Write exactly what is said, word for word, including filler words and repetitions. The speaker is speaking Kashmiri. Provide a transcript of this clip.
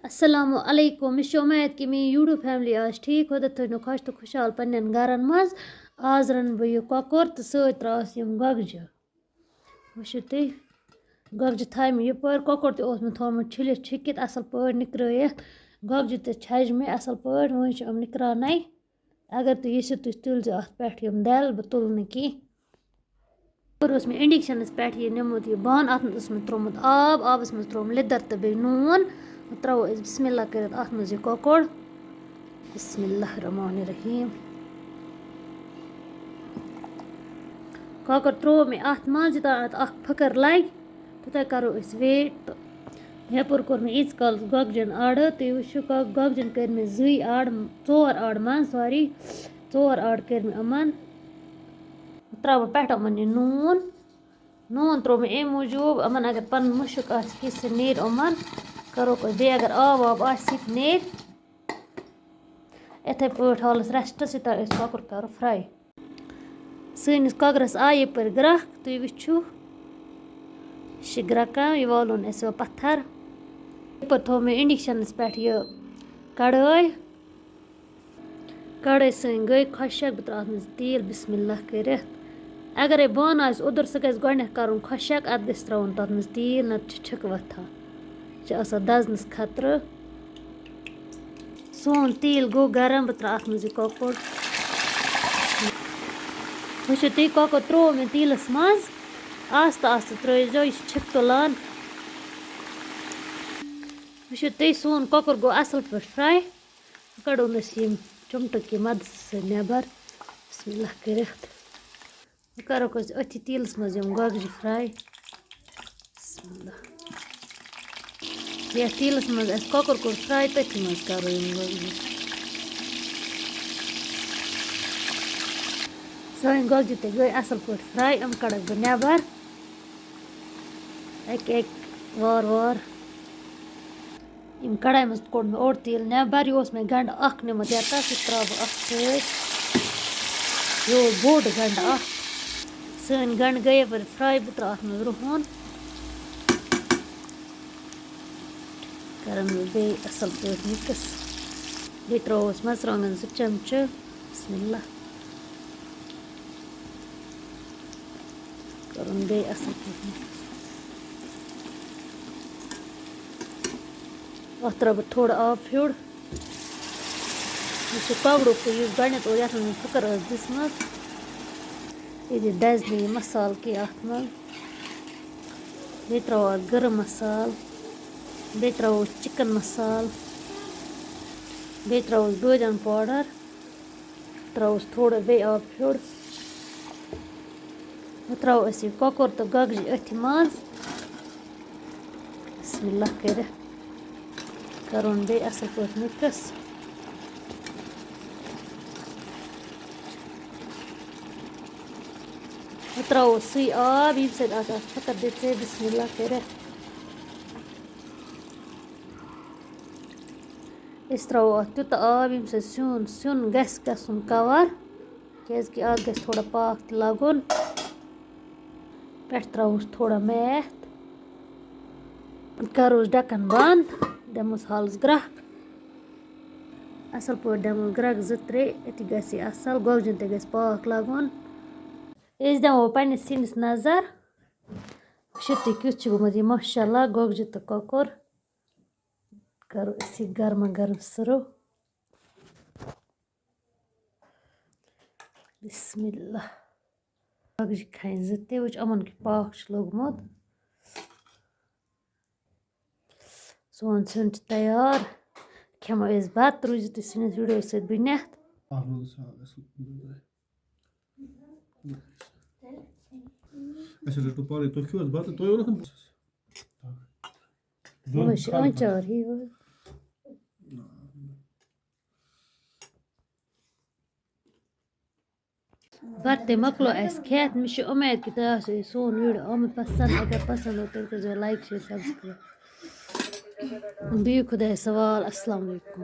السلام علیکم، مےٚ چھِ اُمید کہِ میٛٲنۍ YouTube family آسہِ ٹھیٖک، خۄدا تھٲینو خۄش تہٕ خۄشحال پنٛنٮ۪ن گَرَن منٛز۔ آز رَنہٕ بہٕ یہِ کۄکُر تہٕ سۭتۍ ترٛاوَس یِم گۄگجہِ۔ وٕچھِو تُہۍ، گۄگجہِ تھایہِ مےٚ یَپٲرۍ، کۄکُر تہِ اوس مےٚ تھوٚومُت چھٔلِتھ چھُکِتھ اَصٕل پٲٹھۍ نِکرٲیِتھ۔ گۄگجہِ تہِ چھَجہِ مےٚ اَصٕل پٲٹھۍ، وۄنۍ چھِ یِم نِکراونَے۔ اگر تُہۍ یژھِو، تُہۍ تُلزیٚو اَتھ پٮ۪ٹھ یِم دٮ۪ل، بہٕ تُلہٕ نہٕ کینٛہہ۔ یَپٲرۍ اوس مےٚ inductionَس پٮ۪ٹھ یہِ نیومُت، یہِ بانہٕ، اَتھ منٛز اوس مےٚ ترٛوومُت آب، آبَس منٛز ترٛووُم لیٚدَر تہٕ بیٚیہِ نوٗن۔ ترٛاوو أسۍ بسم اللہ کٔرِتھ اَتھ منٛز یہِ کۄکُر۔ بسم اللہ الرحمن الرحیم۔ کۄکُر ترٛوو مےٚ اَتھ منٛز، یوٚتام اَتھ اَکھ پھٕکَر لَگہِ، توٚتام کَرو أسۍ wait۔ تہٕ یَپٲرۍ کوٚر مےٚ ییٖتِس کالَس گۄگجَن اَڑٕ، تُہۍ وٕچھِو، گۄ-، گۄگجَن کٔرۍ مےٚ زٕے اَڑٕ، ژور اَڑٕ منٛز، sorry، ژور اَڑٕ کٔرۍ مےٚ یِمَن۔ ترٛاوٕ بہٕ پٮ۪ٹھٕ یِمَن یہِ نوٗن۔ نوٗن ترٛوو مےٚ اَمہِ موٗجوٗب، یِمَن اگر پَنُن مُشُک آسہِ کینٛہہ، سُہ نیرِ یِمَن۔ کَرو أسۍ بیٚیہِ اگر آب واب آسہِ، سُہ تہِ نیرِ۔ یِتھَے پٲٹھۍ ہالَس restَس، یوٚتام أسۍ کۄکُر کَرو fry۔ سٲنِس کۄکرَس آیہِ یَپٲرۍ گرٛٮ۪کھ، تُہۍ وٕچھِو، یہِ چھِ گرٛٮ۪کان، یہِ والُن اَسہِ وۄنۍ پَتھَر۔ یَپٲرۍ تھوٚو مےٚ inductionَس پٮ۪ٹھ یہِ کَڑٲے۔ کڑٲے سٲنۍ گٔے خۄشک، بہٕ ترٛاوٕ اَتھ منٛز تیٖل بسم اللہ کٔرِتھ۔ اگرے بانہٕ آسہِ اوٚدُر، سُہ گژھِ گۄڈٕنٮ۪تھ کَرُن خۄشک، اَتھ گژھِ ترٛاوُن تَتھ منٛز تیٖل، نَتہٕ چھِ چھِکہٕ وۄتھان۔ یہِ چھِ آسان دَزنَس خطرٕ۔ سون تیٖل گوٚو گرم، بہٕ ترٛاوٕ اَتھ منٛز یہِ کۄکُر۔ وٕچھِو تُہۍ، کۄکُر ترٛوو مےٚ تیٖلَس منٛز، آستہٕ آستہٕ ترٛٲیزیو، یہِ چھِ چھِکہٕ تُلان۔ وٕچھِو تُہۍ، سون کۄکُر گوٚو اَصٕل پٲٹھۍ fry۔ وۄنۍ کَڑو أسۍ یِم چُمٹہٕ کہِ مَدٕ سۭتۍ نٮ۪بر۔ بسم اللہ کٔرِتھ۔ وۄنۍ کَرو أسۍ أتھی تیٖلَس منٛز یِم گۄگجہِ fry۔ بسم اللہ۔ یَتھ تیٖلَس منٛز اَسہِ کۄکُر کوٚر fry، تٔتھی منٛز کَرو یِم گۄگجہِ۔ سٲنۍ گۄگجہِ تہِ گٔے اَصٕل پٲٹھۍ fry، یِم کَڑَکھ بہٕ نٮ۪بر۔ اَکہِ اَکہِ وار وار۔ یِم کڑایہِ منٛز کوٚڑ مےٚ اوٚڑ تیٖل نٮ۪بر۔ یہِ اوس مےٚ گنٛڈٕ اکھ نیومُت یَتَس، سُہ ترٛاوٕ بہٕ اَتھ سۭتۍ۔ یہِ اوس بوٚڑ گنٛڈٕ اَکھ۔ سٲنۍ گنٛڈٕ گٔے یَپٲرۍ fry، بہٕ ترٛاوٕ اَتھ منٛز رُہُن۔ کَرَن بہٕ بیٚیہِ اَصٕل پٲٹھۍ mix۔ بیٚیہِ ترٛاوو أسۍ مَرژٕوانٛگَن زٕ چَمچہٕ۔ بسم اللہ۔ کَرُن بیٚیہِ اَصٕل پٲٹھۍ۔ اَتھ ترٛاوٕ بہٕ تھوڑا آب پھیُر۔ یُس یہِ کۄکرُک تہٕ یُس گۄڈٕنٮ۪تھ اوس، یَتھ منٛز مےٚ پھٕکَر ٲس دِژمٕژ، یہِ دِ دَزِ نہٕ یہِ مصالہٕ کینٛہہ اَتھ منٛز۔ بیٚیہِ ترٛاوو اَتھ گرم مصالہٕ، بیٚیہِ ترٛاوو chicken مصالہٕ، بیٚیہِ ترٛاووس بٲدیان powder۔ ترٛاووس تھوڑا بیٚیہِ آب پھیُر۔ وۄنۍ ترٛاوو أسۍ یہِ کۄکُر تہٕ گۄگجہِ أتھۍ منٛز۔ بسم اللہ کٔرِتھ کَرون بیٚیہِ اَصٕل پٲٹھۍ mix۔ وۄنۍ ترٛاوو سُے آب، ییٚمہِ سۭتۍ اَتھ اَتھ پھٕکَر دِژے۔ بسم اللہ کٔرِتھ۔ أسۍ ترٛاوو اَتھ تیوٗتاہ آب، ییٚمہِ سۭتۍ سیُن، سیُن گژھِ گژھُن cover، کیٛازِکہِ اَتھ گژھِ تھوڑا پاکھ تہِ لَگُن۔ پٮ۪ٹھٕ ترٛاووس تھوڑا میتھ، کَروس ڈَکَن بنٛد، دِموس حالَس گرٛٮ۪کھ۔ اَصٕل پٲٹھۍ دِموس گرٛٮ۪کھ زٕ ترٛےٚ، أتی گژھِ یہِ اَصٕل، گۄگجَن تہِ گژھِ پاکھ لَگُن۔ أسۍ دِمو پنٛنِس سِنِس نظر، وٕچھِو تُہۍ کیُتھ چھُ گوٚمُت یہِ ماشاء اللہ، گۄگجہِ تہٕ کۄکُر۔ کَرو أسۍ یہِ گرما گرم serve۔ بسم اللہ۔ گۄگجہِ کھنہِ زٕ تہِ، وٕچھ یِمَن کیُتھ پاکھ چھُ لوٚگمُت۔ سون سیُن چھُ تیار، کھٮ۪مو أسۍ بَتہٕ۔ روٗزِو تُہۍ سٲنِس video سۭتۍ بُنیَتھ۔ اَتھ منٛز چھُ اَصٕل پٲٹھۍ۔ اَسہِ رٔٹِو پانَے، تُہۍ کھیوٚو حظ بَتہٕ؟ تُہۍ اوٚنُتھ نہٕ بَتہٕ؟ یِمَے چھِ آنٛچار ہِوۍ حظ۔ بَتہٕ تہِ مۄکلو اَسہِ کھٮ۪تھ۔ مےٚ چھِ اُمید کہِ تۄہہِ آسیو یہِ سون video آمُت پَسنٛد۔ اگر پَسنٛد آو، تیٚلہِ کٔرۍزیو like، share، subscribe۔ بِہِو خۄدایَس حوال۔ السلام علیکُم۔